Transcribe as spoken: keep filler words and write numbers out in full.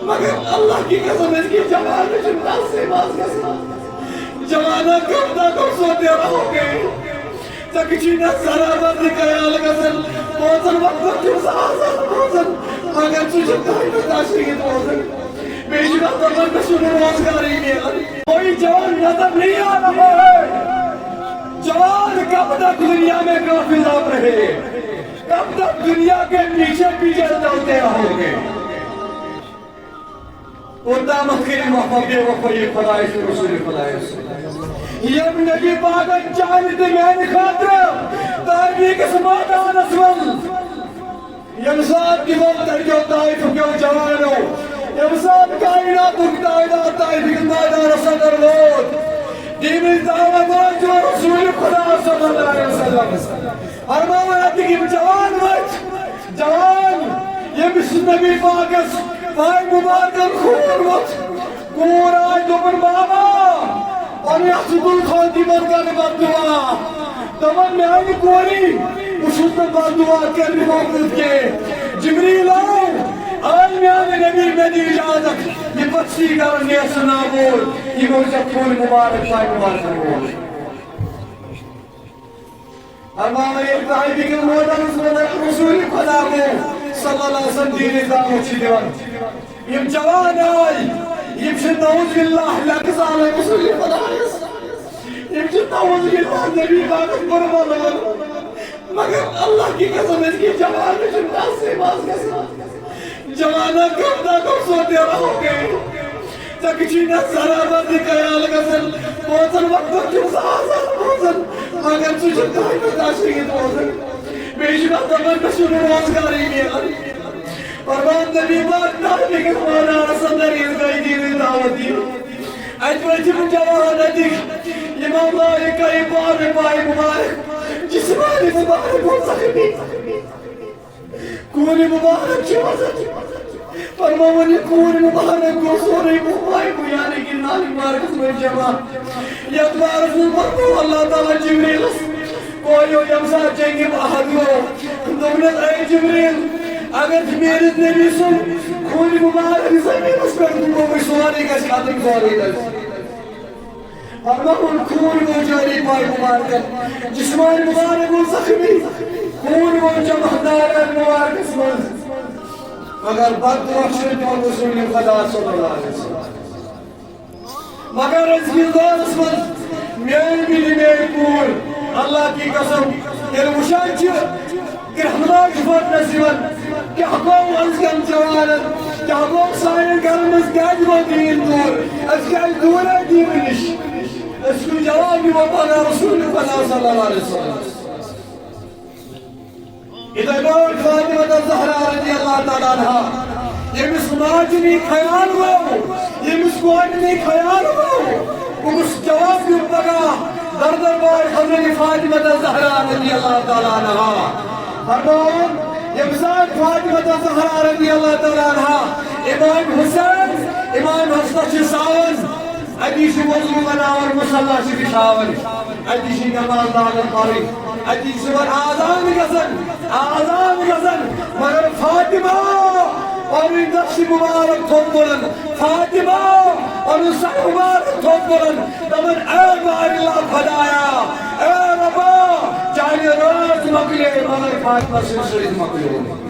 مگر اللہ کی قسم، اس کی جوان میں چنتا سے باز قسم۔ جوانا کب تک افسوس دے رہا ہو گئے؟ تک چینا سرا بند خیال قسم۔ بوزن وقت تم سازن بوزن۔ مگر تجھے تائی برداشت کی بوزن۔ بیچ کا تمر بشن روزگاری میں۔ کوئی جوان نظر نہیں آ رہا ہے۔ جوان کب تک دنیا میں قافلہ رہے؟ کب تک دنیا کے پیچھے پیچھے چلتے رہو گے؟ قرآن کریم وفا بے وفا یہ خدا اس رسول خدا اس۔ یہ نبی پاکن چاہیے تھے میانہ خاطر تاریخ اس مادان اسمن۔ یم سات کی وقت ہے جو طائف کے جوانوں، یم سات کائنات کی تعداد طائف کے مادان صدر لوگ۔ دین دعوت جو رسول خدا صلی اللہ علیہ وسلم۔ فرماوان اتھ یِم جوان ؤتھۍ، جوان، ییٚمِس نبی پاکس پایہِ مُبارکن خوٗن ووٚتھ۔ کوٗر آے، دوٚپُن، "بابا، پنٕنۍ اَتھٕ تُل تھوٚد یِمن کَرٕ بد دُعا۔ دوٚپُن، میانہِ کورِ، بہٕ چھُس نہٕ بد دُعا کَرنہِ موقف کینٛہہ۔" جبریٖل آو، آے میانہِ نبی، مےٚ دِ اجازت، یہِ پٔژھی کَرُن نیست نابود، یہِ گوٚو ژےٚ خوٗن مُبارک، پایہِ مُبارکن ووٚتھ۔ فرماوان ییٚلہِ طائفٕکٮ۪ن مٲدانس منٛز رسول خدا گوٚو صلی اللہ علیہ وسلم دینٕچ دعوت چھِ دِوان۔ یِم جوان آے، یِم چھِ نعوذ باللہ لفظ آلے رسول خدایس۔ یِم چھِ نعوذ باللہ نبی پاکس بربلان۔ مگر اللہ کی قسم، اس کی جوان میں چھُنہٕ کانٛہہ سے باز گژھان۔ جوانا کب تک افسوس دے رہا ہو گئے؟ تک چینا سرا بند خیال قسم۔ بوزن وقت تم سازن بوزن۔ مگر تجھے تائی برداشت کی بوزن۔ بیچ کا تمر بشن روزگاری میں۔ فرمان نبی پاک نبی کے مانا سندر یہ گئی دین دعوت دی۔ اجمل جم جوانا دی۔ امام مالک کا امام پای مبارک۔ جسمانی مبارک ہو سکتی۔ کوٗرِ مُبارک چھِ وَسان۔ فرماوان، یہِ کوٗر مُبارک گوٚو سورُے مُبارک گوٚو، یعنی کہِ نانہِ مُبارکَس منٛز جمع۔ یَتھ بارَس منٛز فرموو اللہ تعالیٰ جبریٖلَس، کویو ییٚمہِ ساتہٕ جنگِ احد گوٚو، دوٚپنَس، اے جبریٖل، اگر ژٕ میٲنِس نبی سُنٛد کوٗرِ مُبارک زٔمیٖنَس پٮ۪ٹھ تُلووُے، سورُے گژھِ ختم، سورُے گژھِ۔ فرماوُن، خوٗن گوٚو جٲری پاے مُبارکن، جسمٲنۍ مُبارک گوٚو زخمی، خوٗن گوٚو جمع نارن مُبارکس منٛز۔ مگر بد دعا چھُنہٕ پیوٚمُت رسول خدا صلی اللہ علیہ وسلم۔ مگر أزکِس دورس منٛز میٲنۍ بیٚنہِ، میٲنۍ کوٗر، اللہ کی قسم، ییٚلہِ وٕچھان چھِ، کرٛہناو چھُ پرنس یِوان، کیٛاہ گوٚو أزکٮ۪ن جوانن، کیٛاہ گوٚو سانٮ۪ن گرن منٛز، کیٛازِ گوٚو دیٖن دوٗر؟ أسۍ کیٛازِ دوٗر آے دیٖنہٕ نِش؟ أسۍ چھُ جواب یِوان پگاہ رسول خدا صلی اللہ علیہ وسلم۔ یِتھے پٲٹھۍ فاطمہ الزہرا رضی اللہ تعالیٰ عنہا، ییٚمِس ماجہِ نی خیال گوٚو، ییٚمِس کورِ نی خیال گوٚو، بہٕ گوٚژھ جواب دیُن پگاہ در دربار حضرت فاطمہ الزہرا رضی اللہ تعالیٰ عنہا۔ فرماوُن، ییٚمہِ ساتہٕ فاطمہ الزہرا رضی اللہ تعالیٰ عنہا امام حسین، امام حسنس چھِ ساوان، اتی چھِ وضو بناوان، مصلی چھِ بچھاوان، اتی چھِ نماز لاگان پرٕنۍ، اتی چھِ صبحن آذان گژھان، آذان گژھان، مگر فاطمہ پنٕنۍ دست مبارک تھوٚد بلند، فاطمہ پنُن سر مبارک تھوٚد بلند، دپان، اے بار اللہ خدایا، اے ربا، چانہِ رٲژ مۄکلے، مگر فاطمہ سٕنٛدِ سۭتۍ مۄکلیو نہٕ۔